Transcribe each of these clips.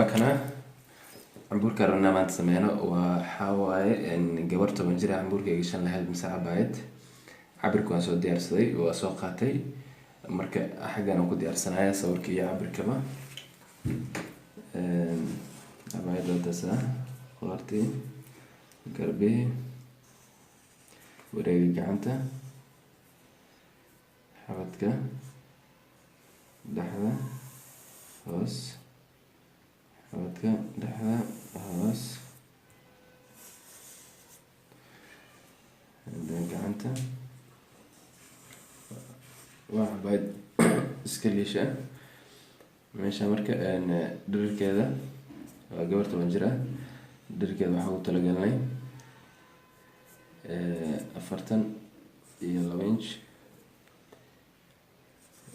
Kana cambuurka rabnaa maanta sameyno waxaa waaye gabar 10 jir ah cambuurka ay gashan lahayd mise cabaayad. Cabirka waan soo diyaarsaday, waa soo qaatay. Marka xaggan aan ku diyaarsanaya sawirka iyo cabirkaba. Cabaayadda wataas ah, qoortii, garbihii, wareega gacanta, xabadka, dhexda, hoos, xabadka, dhexda, hoos, gacanta. Waa cabaayad iska liisha ah. Meesha marka dhererkeeda waa gabar 10 jir ah. Dhererkeeda waxaa ugu talagalnay 42 inch.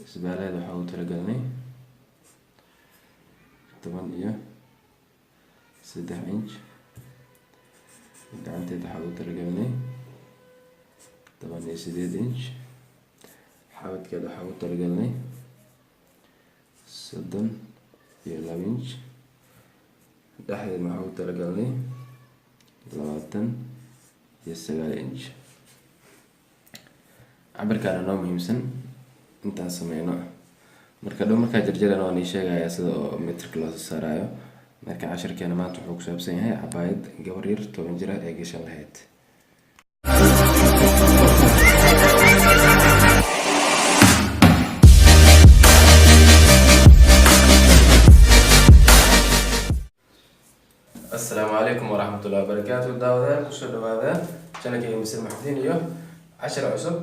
Isbaalaheeda waxaa ugu talagalnay 13 inch. Gacanteeda waxaa ugu talagalnay 18 inch. Xabadkeeda waxaa ugu talagalnay 32 inch. Dhexdeeda waxaa ugu talagalnay 29 inch. Cabirkaana noo muhiimsan intaan sameyno. Marka dhow markaa jarjarana waan ii sheegayaa sida oo mitirka loo soo saarayo. Marka cashirkeena maanta wuxuu ku saabsan yahay cabaayad gabar yar 10 jir ah ee gashan lahayd. Asalaamu calaykum waraxmatullahi wabarakaatu. Daawadayaal, kusoo dhawaada channelkayga Mr. Maxdiin iyo cashir cusub.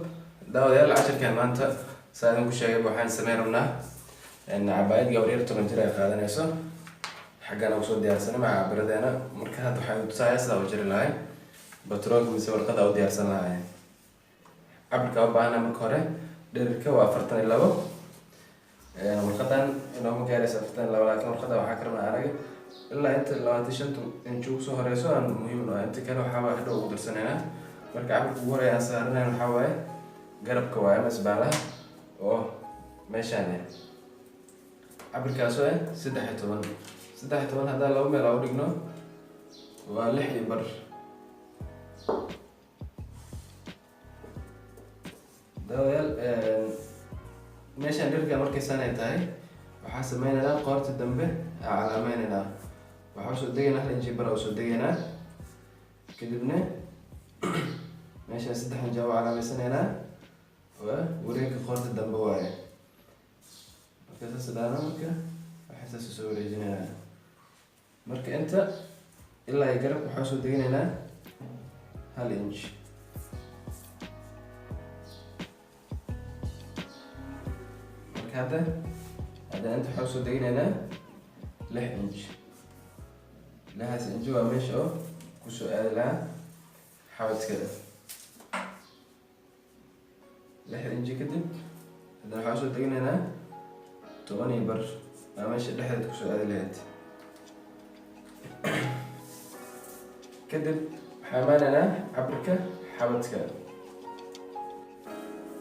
Daawadayaal, cashirkan maanta saa idinku sheegay waxaan sameyn rabnaa cabaayad gabar yar 10 jir ay qaadanayso. Xaggan aan kusoo diyaarsanay maca cabiradeena. Marka hadda waxaan tusaaya sidaa u jiri lahay batroonka mise warqada u diyaarsan lahay. Cabirka u baahana marka hore dhererka waa 42. Warqadan inooma gaaraysa 42, laakiin warqada waxaa ka rabnaa anaga ilaa inta 25 inch ugu soo horeyso aan muhiim u ah. Inta kale waxaa waa hadhow ugu darsanaynaa. Marka cabirka ugu horeeya aan saaranayn waxaa waaye garabka waaye ama isbaalaha oo meeshaan ah. Cabirkaasoo ah 13. 13 haddaan laba meel aan u dhigno waa 6.5. Daawadayaal, meeshaan dherka markaysaan ay tahay waxaa sameynaynaa qoorta dambe aa calaamaynaynaa. Waxaa usoo degaynaa 1 inch bar usoo degaynaa. Kadibna meeshaan 3 inch aa u calaameysanaynaa, waa wareegga qoorta dambe waaye. Marka saas dhaana, marka waxaa saas usoo wareejinaynaa. Marka inta ilaa iyo garabka waxaa usoo deganaynaa 1 inch. Marka haddana inta waxaa usoo deganaynaa 6 inch. 6daas inch waa meesha oo kusoo aadi lahaa xabadka. 6 inch kadib haddana waxaa usoo deganaynaa 10.5, waa meesha dhexdeed kusoo aadi lahayd. Kadib waxaa imaanaynaa cabirka xabadka.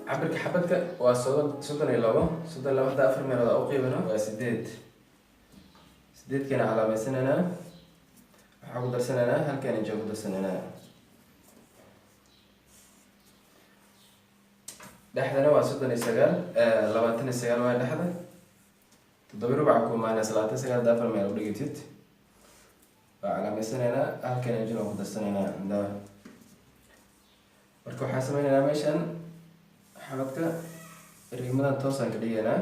Cabirka xabadka waa 32. 32 hadda afar meelood aan u qiibino waa 8. 8-kana calaameysanaynaa, waxaa ku darsanaynaa halkan inch ku darsanaynaa. Dhexdana waa 39, 29 waa dhexda. 7.25 ku imaanaysa 29 hadda afar meel u dhigatid. Waa calaameysanaynaa, halkan inch ku darsanaynaa. Marka waxaan sameynaynaa meeshan xabadka rigmadan toosaan ka dhigaynaa.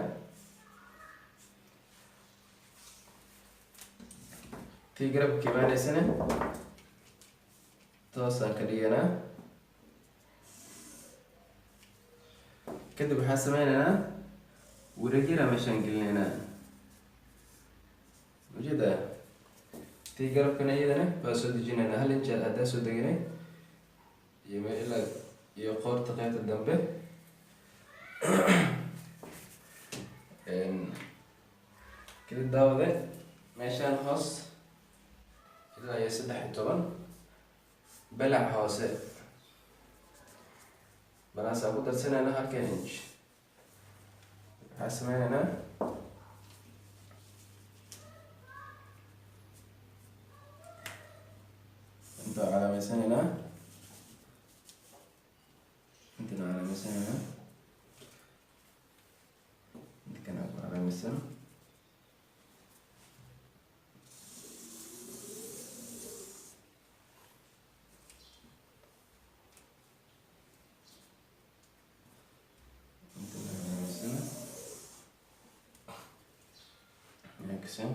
Tii garabka ka imaanaysana toosaan ka dhigaynaa. Kadib waxaan sameynaynaa wareeg yaraa meeshaan gelinaynaa. Ujeedaa tii garabkana iyadana waa soo dejinaynaa 1 inch haddaa soo deganay iyo ilaa iyo qoorta qaybta dambe. Kadib daawade meeshaan hoos ilaa iyo 13 balac hoose balaasaan ku darsanaynaa halkan inch. Waxaan sameynaynaa Calaamaysanaynaa, intana calaameysanaynaa, inta kana ku calaamaysan. Intana calaameysana. Wanaagsan.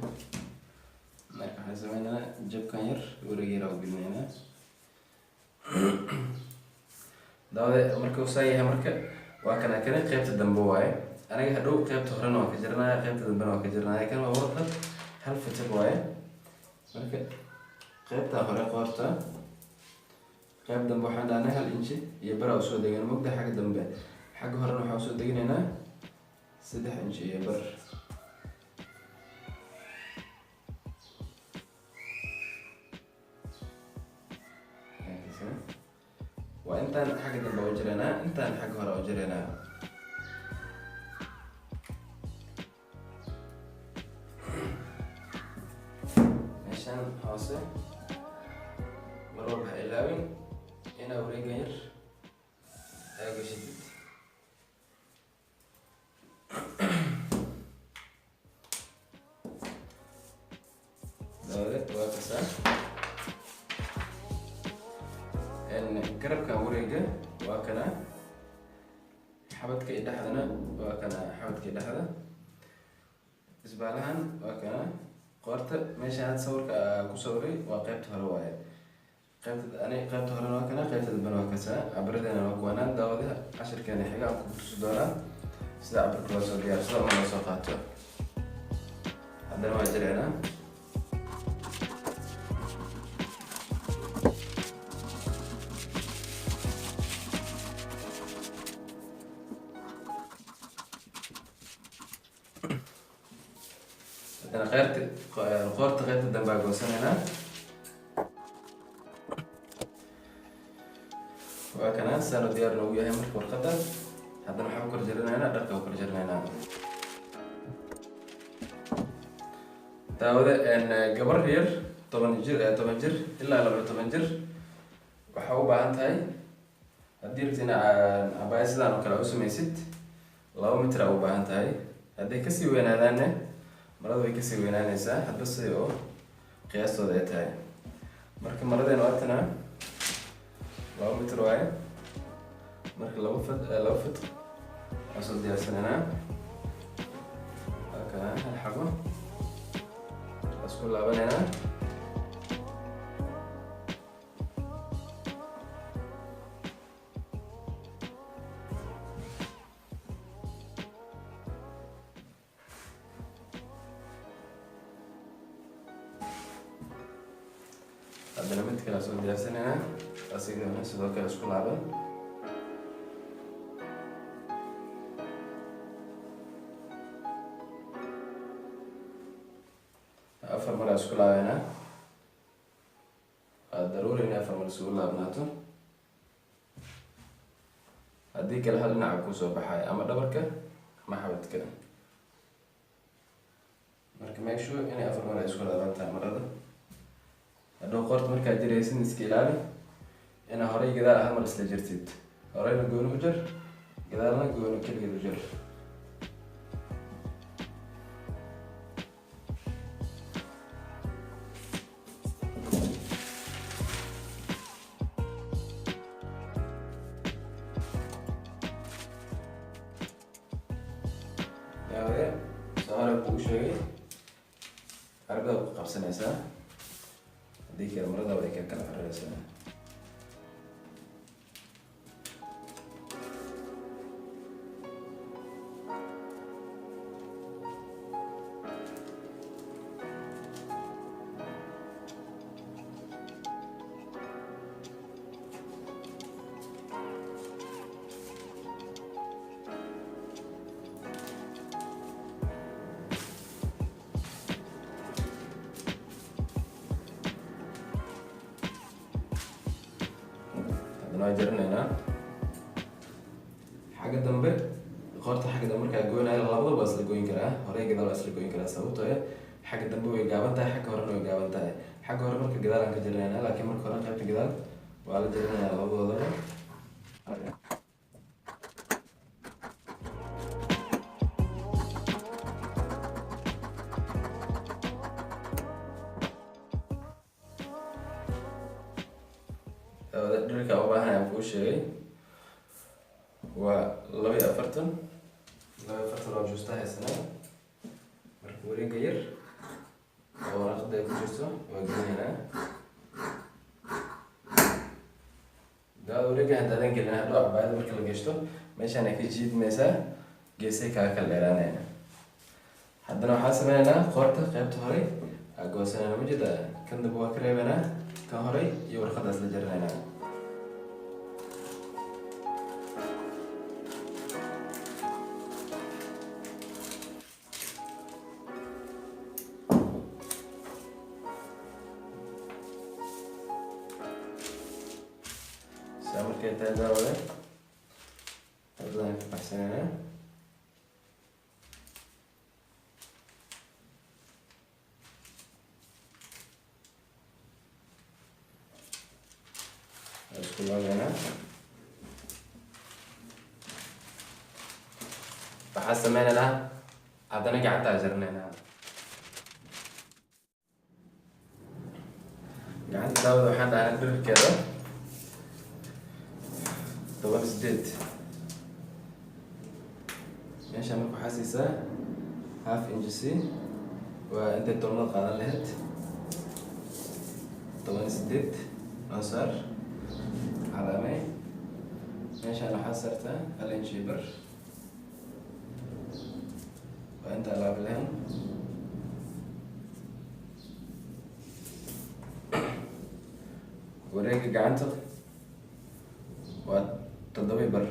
Marka waxaan sameynaynaa jabkan yar, wareeg yar u gelinaynaa, daawade. Marka uu saa yahay, marka waa kana kane qaybta dambe waaye. Aniga hadhow qaybta horena waan ka jiranaya, qaybta dambena waan ka jiranaya. Kan waa warqad hal fitib waaye. Marka qaybta hore qoorta, qayb dambe waxaan dhahnay 1 inji iyo bara usoo degan mugda xagga dambe. Xagga horena waxaan usoo deginaynaa 3 inji iyo bar. Waa intaan xagga dambe u jiraynaa, intaan xagga hore u jiraynaa. Meeshaan hoose mar walba ha ilaawin inaa wareegan yar aa gashatid. Dabadeed waa kasaa. Garabkan wareega waa kana, xabadka iyo dhexdana waa kana, xabadka iyo dhexda isbaalahan waa kana. Qoorta meesha had sawirka ku sawiray waa qaybta hore waaye. Qaybta ani qaybta horena waa kana, qaybta dambena waa kasaa. Cabiradeena waa kuwanaan, daawadaha. Cashirkeena xiga aan kugu tusi doonaa sida cabirka loo soo diyaarsado ama loo soo qaato. Haddana waa jireynaa. Haddana qeybta qoorta, qaybta dambe aa goosanaynaa. Waa kana, saanu diyaar noogu yahay. Marka warqadda haddana waxaan ku kor jarinaynaa dharka, ku kor jarinaynaa, daawade. Gabar yar 10 jir, 10 jir ilaa 12 jir waxaa u baahan tahay, haddii rabti ina cabaaya sidaan oo kale u samaysid, 2 mitir aa u baahan tahay. Hadday kasii weynaadaanne, marada way kasii weynaanaysaa, hadba sida oo qiyaastooda ay tahay. Marka maradeena waatana, 2 mitir waaye. Marka 2 fid waan soo diyaarsanaynaa. Waa kana, hal xabo waa isku laabanaynaa. Haddana mid kale soo diyaarsanaynaa, asigana sidoo kale isku laaban. Afar mar aa isku laabeynaa. Waa daruuri inay afar mar isugu laabnaato, haddii kale hal dhinaca kusoo baxayo, ama dhabarka ama xabadka. Marka make sure inay afar mar ay isku laaban tahay marada. Hadhow qoorta markaad jiraysid, iska ilaali inaa horey gadaal hal mar isla jirtid. Horeyna gooni u jar, gadaalna gooni keligeed u jar. Daawade, soo hore kugu sheegay, carbada ku qabsanaysaa, haddii kale marada way ka kala cararaysaa. Haddana waa jarinaynaa xagga dambe, qoorta xagga dambe. Markaa goynayo, labadaba waa isla goyn karaa, horey gadaal waa isla goyn karaa, sababtoo ah xagga dambe way gaaban tahay, xagga horena way gaaban tahay. Xagga hore marka gadaal aan ka jarinaynaa, laakiin marka hore qaybta gadaal Waa la jarinayaa labadoodaba. Dhirka u baahan ayaan kuu sheegay waa 42, 42 oo juusta haysanaa. Marka wareega yar oo waraaqada ay ku jirto waa gelinaynaa. Daawada, wareega haddaadan gelin, hadhow cabaayada marka la gashto meeshaan ay ka jiidmaysaa, geesay kaaga kala dheeraanaya. Haddana waxaan sameynaynaa qoorta qaybta horey aa goosanayna. Ma jeeda? Kan dambe waa ka reebaynaa, kan horey iyo warqadaas la jarinaynaa. Saa markay tahay, daawade, haddaan ka baxsanaynaa. Isku laabaynaa. Waxaa sameynaynaa haddana gacantaa jarinaynaa gacanta. Daawada, waxaan dhahnay dhirirkeeda 18. Meesha marka waxaa siisaa half inch, waa intay tolmada qaadan lahayd. 18 noo saar, calaamee. Meeshaan waxaa saartaa hal inch bar, waa inta alaab lahayn. Wareega gacanta waa 7 bar.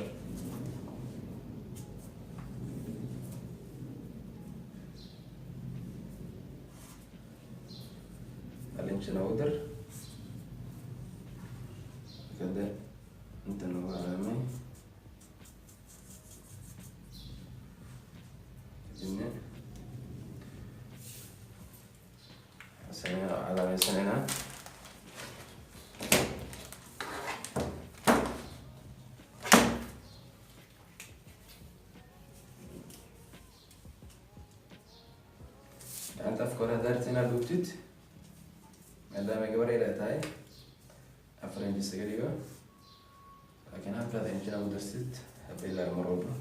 Hal inch noogu dar kada, inta noogu calaamay. Kadibna waxaan calaameysanaynaa. Gacanta afka hore haddaa rabtid inaad duubtid, maadaama gabar yar ay tahay, 4 inch isaga dhigo, laakiin halkaad inch inaad ku darsid haba ilaa mar walba.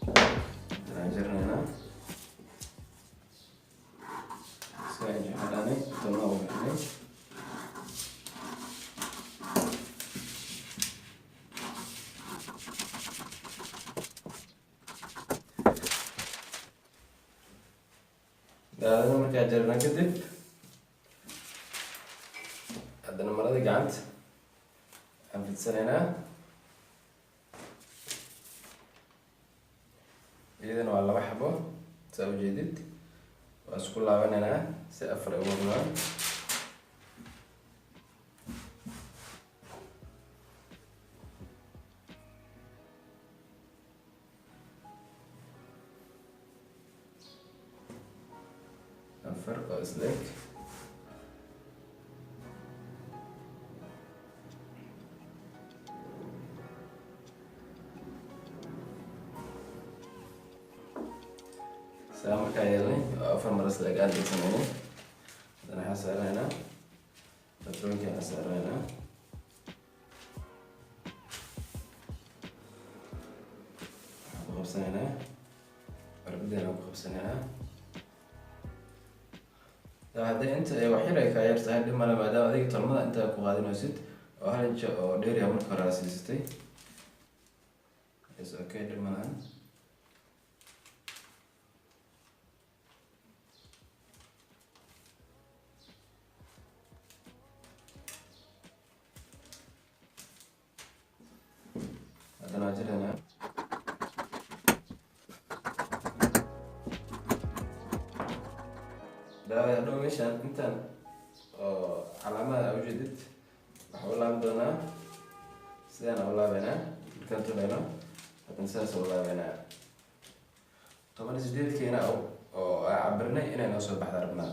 Waxaan jarinaynaa sida inch waxaan dhahnay tolna ugu bixinay. Daadana markaa jarna kadib, haddana marada gacanta aan fidsanaynaa. Iyadana waa laba xabo, saa ujeedid. Waan isku laabanaynaa si afar ay ugu noqdaan. Afar oo isleeg. Saa markaa yeelnay oo afar mar isleeg aan sameynay, haddana waxaan saaranaynaa patroonki aan saaranaynaa. Waxaan ku qabsanaynaa cirbadeen, ku qabsanaynaa. Haddii inta ay wax yar ay kaa yar tahay, dhib male, maadaama adiga tolmada intaa ku qaadinaysid oo hal inch oo dheeri ah marka hore aa siisatay. Is okay, dhib malahan. Haddana waa jiraynaa. Daawada hadhow meeshaan intaan oo calaamada aa ujeedid waxaa u laabi doonaa sidaan u laabeynaa markaan tuleyno, haddana sidaas u laabeynaa. 18keena oo aa cabirnay inay noo soo baxda rabnaa.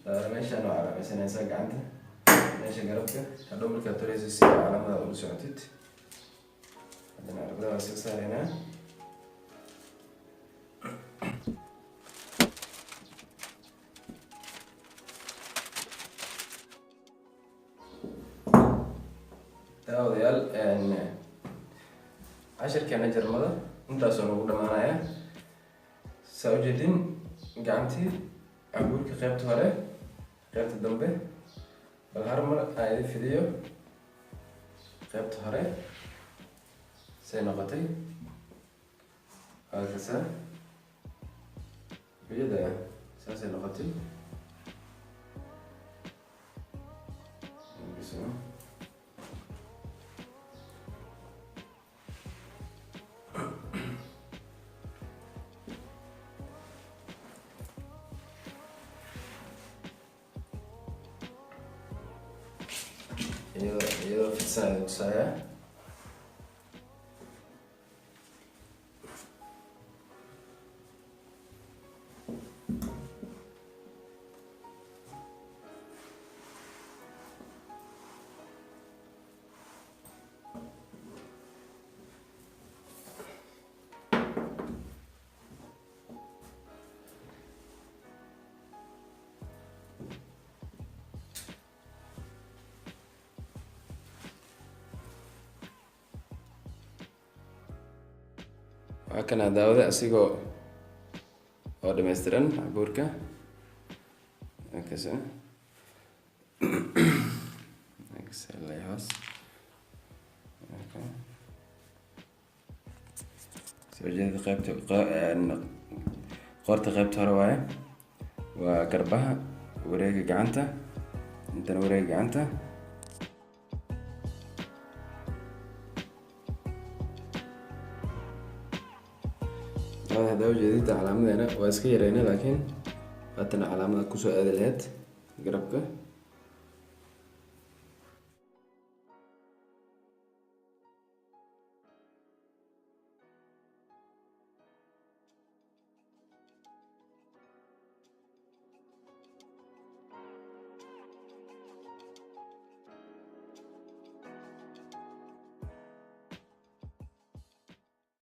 Daawada meeshaan waa calaamaysanaysaa gacanta meesha garabka hadhow markaad tuleyso si calaamada ula socotid. Haddana cirbada waa iska saareynaa. Daawadayaal, cashirkeena jarmada intaasoo nagu dhamaanaya. Saa ujeedin gacantii cambuurka qaybta hore, qaybta dambe, bal har mar aan idin fidiyo qaybta hore say noqotay. Waa kasa iyada saasay noqotay. Iyadoo fidsan idin tusaaya. Waa kana daawada asigoo oo dhammaystiran cambuurka. Kasa kasa ilaa hoos soo jeeda. Qaybta qoorta qaybta hore waaye, waa garbaha, wareega gacanta, intana wareega gacanta. Haddaa ujeedida calaamadeena waa iska yareyna, laakiin haatana calaamada kusoo aadi lahayd garabka.